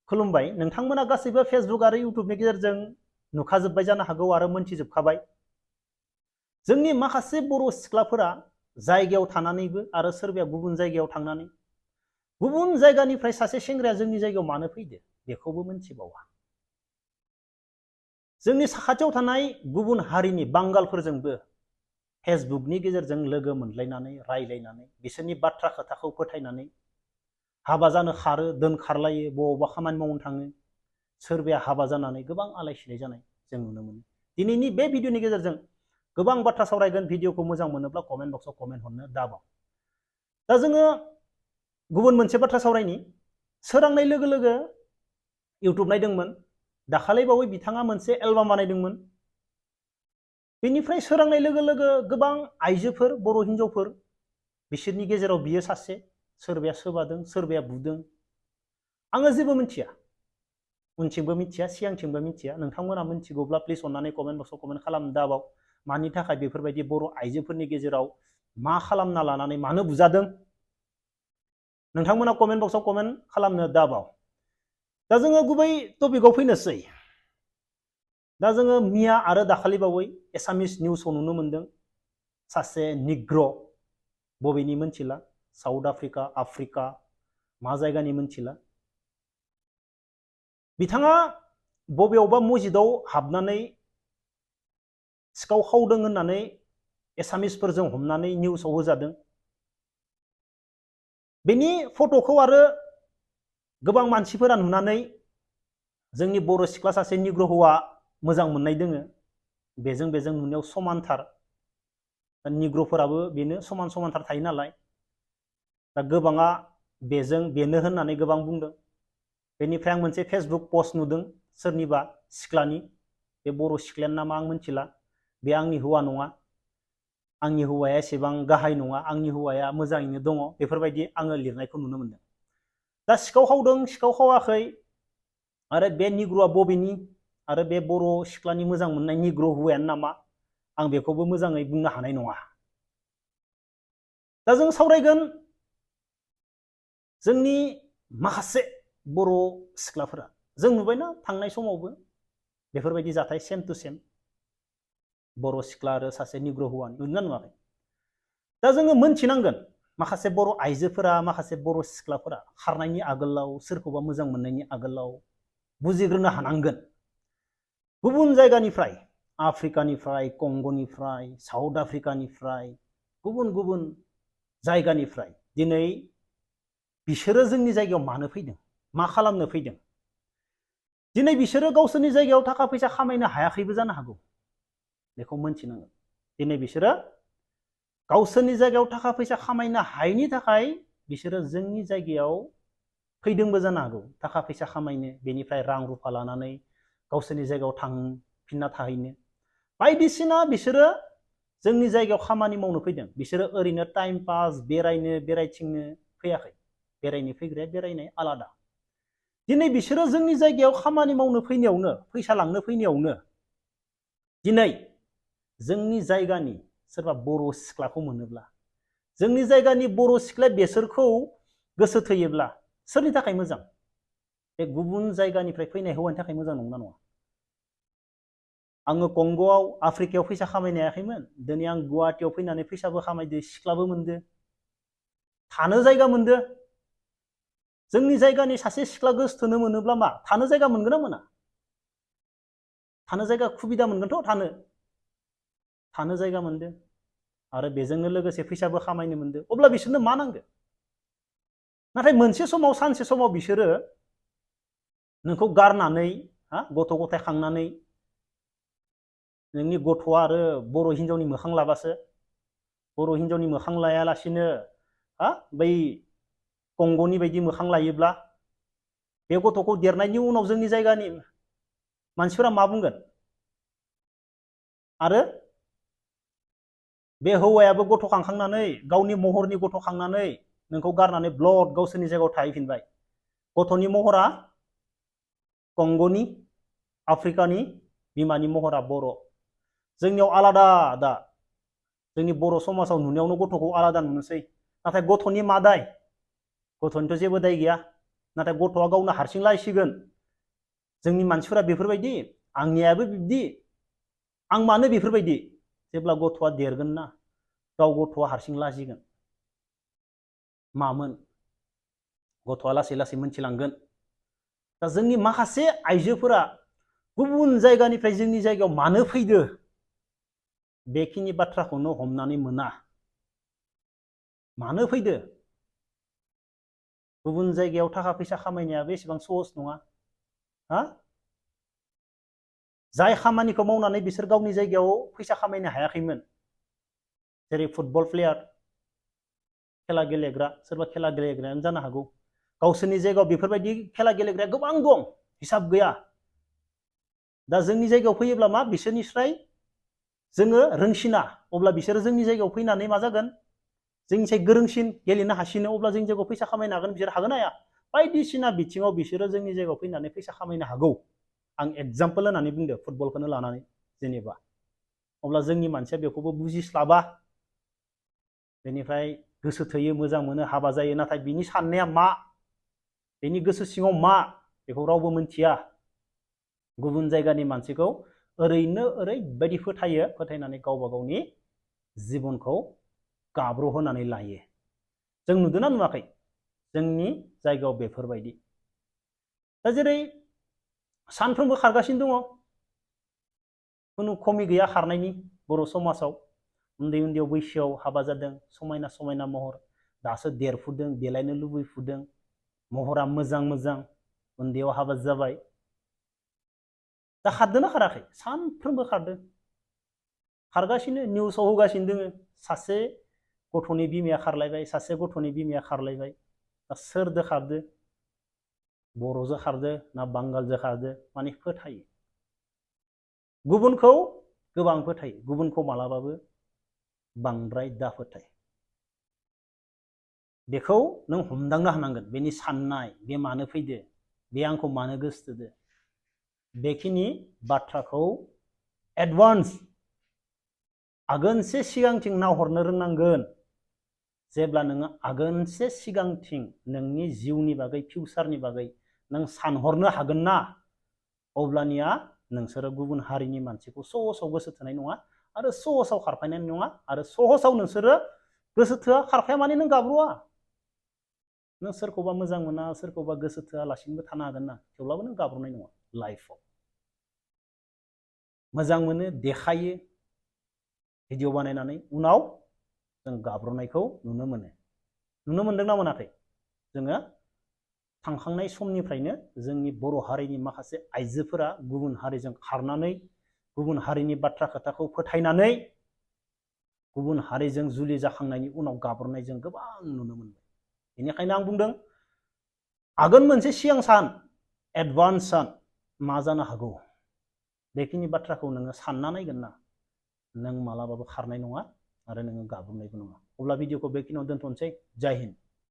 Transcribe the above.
खुलुमबाय नोंथांमोना गासैबो फेसबुक आरो इउट्यूबनि गेजेरजों नुखाजोब्बाय जानो हागौ आरो मोनथिजोबखाबाय जोंनि माखासे बर' सिख्लाफोरा जायगायाव थानानैबो आरो सोरबाया गुबुन जायगायाव थांनानै गुबुन जायगानिफ्राय सासे सेंग्राया जोंनि जायगायाव मानो फैदो बेखौबो मोनथिबावा जोंनि साखाथियाव थानाय गुबुन हारिनि बांगालफोरजोंबो फेसबुकनि गेजेरजों लोगो मोनलायनानै रायलायनानै बिसोरनि बाथ्रा खोथाखौ फोथायनानै हाबा जानो खारो दोनखारलायो बबावबा खामानि मावनो थाङो सोरबाया हाबा जानानै गोबां आलाय सिलाय जानाय जों नुनो मोनो दिनैनि बे भिडिअनि गेजेरजों गोबां बाथ्रा सावरायगोन भिडिअखौ मोजां मोनोब्ला कमेन्ट बक्सआव कमेन्ट हरनो दाबाव दा जोङो गुबुन मोनसे बाथ्रा सावरायनि सोरांनाय लोगो लोगो इउट्यूब नायदोंमोन दाखालै बावै बिथाङा मोनसे एलबाम बानायदोंमोन बेनिफ्राय सोरांनाय लोगो लोगो गोबां आइजोफोर बर' हिनजावफोर बिसोरनि गेजेराव बियो सासे सोरबाया सोबादों सोरबाया बुदों आङो जेबो मिथिया उनथिंबो मिथिया सिगांथिंबो मिथिया नोंथांमोना मिथिगौब्ला प्लिज अननानै कमेन्ट बक्सआव कमेन्ट खालाम दाबाव मानि थाखाय बेफोरबायदि बर' आइजोफोरनि गेजेराव मा खालामना लानानै मानो बुजादों नोंथांमोना कमेन्ट बक्सआव कमेन्ट खालामनो दाबाव दा जोङो गुबै टपिकआव फैनोसै दा जोङो मिया आरो दाखालि बावै एसामिस निउसाव नुनो मोनदों सासे निग्र बबेनि मोनथिला साउथ आफ्रिका मा जायगानि मोनथिला बिथाङा बबेयावबा मस्जिदाव हाबनानै सिखाव खावदों होननानै एसामिसफोरजों हमनानै निउसाव होजादों बेनि फट'खौ आरो गोबां मानसिफोरा नुनानै जोंनि बर' सिख्ला सासे निग्र हौवा मोजां मोननाय दोङो बेजों नुनायाव समानथार निग्रफोराबो बेनो समानथार थायो नालाय दा गोबाङा बेनो होननानै गोबां बुंदों बेनिफ्राय आं मोनसे फेसबुक पस्ट नुदों सोरनिबा सिख्लानि बे बर' सिख्लानि नामा आं मिथिला बे आंनि हौवा नङा आंनि हौवाया एसेबां गाहाय नङा आंनि हौवाया मोजाङैनो दङ बेफोरबायदि आङो लिरनायखौ नुनो मोनदों दा सिखाव खावदों सिखाव खावाखै आरो बे निग्रआ बबेनि आरो बे बर' सिख्लानि मोजां मोननाय निग्र हौवायानो नामा आं बेखौबो मोजाङै बुंनो हानाय नङा दा जों सावरायगोन जोंनि माखासे बर' सिख्लाफोरा जों नुबायना थांनाय समावबो बेफोरबायदि जाथाय सेम टु सेम बर' सिख्ला आरो सासे निग्र हौवानि नुदोंना नुवाखै दा जोङो मोनथिनांगोन माखासे बर' आइजोफोरा माखासे बर' सिख्लाफोरा खारनायनि आगोलाव सोरखौबा मोजां मोननायनि आगोलाव बुजिग्रोनो हानांगोन गुबुन जायगानिफ्राय आफ्रिकानिफ्राय कंग'निफ्राय साउथ आफ्रिकानिफ्राय गुबुन जायगानिफ्राय दिनै बिसोरो जोंनि जायगायाव मानो फैदों मा खालामनो फैदों दिनै बिसोरो गावसोरनि जायगायाव थाखा फैसा खामायनो हायाखैबो जानो हागौ बेखौ मोनथिनांगोन दिनै बिसोरो गावसोरनि जायगायाव थाखा फैसा खामायनो हायैनि थाखाय बिसोरो जोंनि जायगायाव फैदोंबो जानो हागौ थाखा फैसा खामायनो बेनिफ्राय रां रुफा लानानै गावसोरनि जायगायाव थांफिनना थाहैनो बायदिसिना बिसोरो जोंनि जायगायाव खामानि मावनो फैदों बिसोरो ओरैनो टाइम पास बेरायथिंनो फैयाखै बेरायनो फैग्राया बेरायनाय आलादा दिनै बिसोरो जोंनि जायगायाव खामानि मावनो फैनायावनो फैसा लांनो फैनायावनो दिनै जोंनि जायगानि सोरबा बर' सिख्लाखौ मोनोब्ला जोंनि जायगानि बर' सिख्लाया बेसोरखौ गोसो थोयोब्ला सोरनि थाखाय मोजां बे गुबुन जायगानिफ्राय फैनाय हौवानि थाखाय मोजां नंगौना नङा आङो कंग'आव आफ्रिकायाव फैसा खामायनो हायाखैमोन दिनै आं गुवाहाटियाव फैनानै फैसाबो खामायदो सिख्लाबो मोनदो थानो जायगा मोनदो जोंनि जायगानि सासे सिख्ला गोसोथोनो मोनोब्ला मा थानो जायगा मोनगोन ना मोना थानो जायगा सुबिदा मोनगोनथ' थानो जायगा मोनदो आरो बेजोंनो लोगोसे फैसाबो खामायनो मोनदो अब्ला बिसोरनो मा नांगौ नाथाय मोनसे समाव सानसे समाव बिसोरो नोंखौ गारनानै गथ' गथाय खांनानै नोंनि गथ'आ आरो बर' हिनजावनि मोखां लाबासो बर' हिनजावनि मोखां लायालासिनो बै कंग'नि बायदि मोखां लायोब्ला बे गथ'खौ देरनायनि उनाव जोंनि जायगानि मानसिफोरा मा बुंगोन आरो बे हौवायाबो गथ' खांखांनानै गावनि महरनि गथ' खांनानै नोंखौ गारनानै ब्लड गावसोरनि जायगायाव थाहैफिनबाय गथ'नि महरा कंग'नि आफ्रिकानि बिमानि महरा बर' जोंनियाव आलादा दा जोंनि बर' समाजाव नुनायावनो गथ'खौ आलादा नुनोसै नाथाय गथ'नि मा दाय गथ'निथ' जेबो दाय गैया नाथाय गथ'आ गावनो हारसिं लायसिगोन जोंनि मानसिफोरा बेफोरबायदि आंनियाबो बिब्दि आं मानो बेफोरबायदि जेब्ला गथ'आ देरगोन ना गाव गथ'आ हारसिं लाजिगोन मामोन गथ'आ लासै लासै मोनथिलांगोन दा जोंनि माखासे आइजोफोरा गुबुन जायगानिफ्राय जोंनि जायगायाव मानो फैदो बेखिनि बाथ्राखौनो हमनानै मोना मानो फैदो गुबुन जायगायाव थाखा फैसा खामायनायाबो एसेबां सहस नङा हा जाय खामानिखौ मावनानै बिसोर गावनि जायगायाव फैसा खामायनो हायाखैमोन जेरै फुटबल प्लेयार खेला गेलेग्रा सोरबा खेला गेलेग्रायानो जानो हागौ गावसोरनि जायगायाव बेफोरबायदि खेला गेलेग्राया गोबां दं हिसाब गैया दा जोंनि जायगायाव फैयोब्ला मा बिसोरनिफ्राय जोङो रोंसिना अब्ला बिसोरो जोंनि जायगायाव फैनानै मा जागोन जोंनिसाय गोरोंसिन गेलेनो हासिनो अब्ला जोंनि जायगायाव फैसा खामायनो हागोन बिसोर हागोन हाया बायदिसिना बिथिङाव बिसोरो जोंनि जायगायाव फैनानै फैसा खामायनो हागौ आं एग्जाम्पल होनानै बुंदो फुटबलखौनो लानानै जेनेबा अब्ला जोंनि मानसिया बेखौबो बुजिस्लाबा बेनिफ्राय गोसो थोयो मोजां मोनो हाबा जायो नाथाय बिनि साननाया मा बेनि गोसो सिङाव मा बेखौ रावबो मिथिया गुबुन जायगानि मानसिखौ ओरैनो ओरैबायदि फोथायो फोथायनानै गावबा गावनि जिबनखौ गाब्र' होनानै लायो जों नुदोंना नुवाखै जोंनि जायगायाव बेफोरबायदि दा जेरै सानफ्रोमबो खारगासिनो दङ खुनु खमि गैया खारनायनि बर' समाजाव उन्दै उन्दैयाव बैसोआव हाबा जादों समायना समायना महर दासो देरफुदों देलायनो लुबैफुदों महरा मोजां मोजां उन्दैयाव हाबा जाबाय दा खारदोंना खाराखै सानफ्रोमबो खारदों खारगासिनो निउसाव होगासिनो दोङो सासे गथ'नि बिमाया खारलायबाय सासे गथ'नि बिमाया खारलायबाय दा सोरदो खारदो बर'जों खारदो ना बांगालजों खारदो माने फोथायो गुबुनखौ गोबां फोथायो गुबुनखौ मालाबाबो बांद्राय दा फोथाय बेखौ नों हमदांनो हानांगोन बेनि साननाय बे मानो फैदो बे आंखौ मानो गोसोथोदो बेखिनि बाथ्राखौ एडभान्स आगोनसे सिगांथिं नाहरनो रोंनांगोन जेब्ला नोङो आगोनसे सिगांथिं नोंनि जिउनि बागै फिउचारनि बागै नों सानहरनो हागोन ना अब्लानिया नोंसोरो गुबुन हारिनि मानसिखौ सहसाव गोसो थोनाय नङा आरो सहसाव खारफायनाय नङा आरो सहसाव नोंसोरो गोसो थोआ खारफाया माने नों गाब्र'आ नों सोरखौबा मोजां मोना सोरखौबा गोसो थोआलासिनोबो थानो हागोन ना थेवब्लाबो नों गाब्र'नाय नङा लाइफआव मोजां मोनो देखायो भिडिअ बानायनानै उनाव जों गाब्र'नायखौ नुनो मोनदोंना मोनाखै जोङो थांखांनाय समनिफ्रायनो जोंनि बर' हारिनि माखासे आइजोफोरा गुबुन हारिजों खारनानै गुबुन हारिनि बाथ्रा खोथाखौ फोथायनानै गुबुन हारिजों जुलि जाखांनायनि उनाव गाब्र'नाय जों गोबां नुनो मोनबाय बेनिखायनो आं बुंदों आगोन मोनसे सिगां सान एडभान्स सान मा जानो हागौ बेखिनि बाथ्राखौ नोङो सानना नायगोन ना नों मालाबाबो खारनाय नङा आरो नोङो गाब्र'नायबो नङा अब्ला भिडिअखौ बेखिनियाव दोनथ'नोसै जय हिन्द